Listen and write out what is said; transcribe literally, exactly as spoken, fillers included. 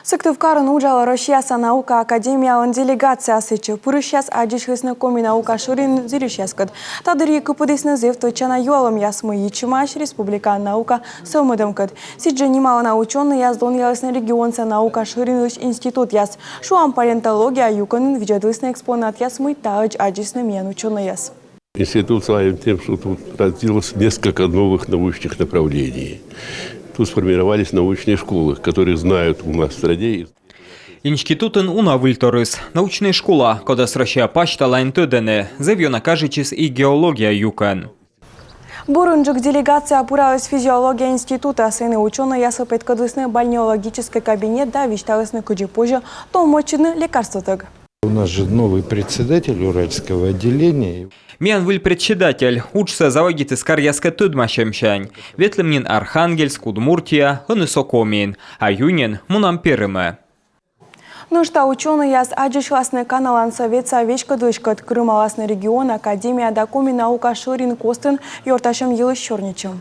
Сыктывкарын уджалӧ Россияса наука академиялӧн делегация. Сэтчӧ пырысьяс аддзысьлісны коми наука шӧрин зільысьяскӧд. Та дырйи кыпӧдісны зэв тӧдчана юалӧмъяс, мый йитчӧмаӧсь республикаын наука сӧвмӧдӧмкӧд. Сідзжӧ нималана учёнӧйяс донъялісны регионса наука шӧринлысь институтъяс. Шуам, палеонтология юкӧнын видзӧдлісны экспонатъяс, мый таӧдз аддзисны миян учёнӧйяс. Институт славим тем, что тут родилось несколько новых научных направлений. Тут сформировались научные школы, которые знают у нас в стране. Институтын уна выльторйыс, научнӧй школа, кодӧс Россия пасьталаын тӧдӧны. Зэв ёна кажитчис и геология юкӧн. Бурунджык делегация пыраліс физиология институтӧ. Сэні учёнӧйяслы петкӧдлісны бальнеологическӧй кабинет да висьталісны, кыдзи позьӧ томмӧдчыны лекарствотӧг. У нас же новый председатель Уральского отделения. Миян выль председатель. Уджсӧ заводитіс каръяскӧд тӧдмасьӧмсянь. Ветлім нин Архангельск, Удмуртия, ӧні со Комиын. А июньын мунам Перымӧ. Нӧшта учёнӧйяс аддзысьласны Каналан Сӧветса веськӧдлыськӧд, кырымаласны регион, академия да коми наука шӧрин костын ёртасьӧм йылысь сёрнитчӧм.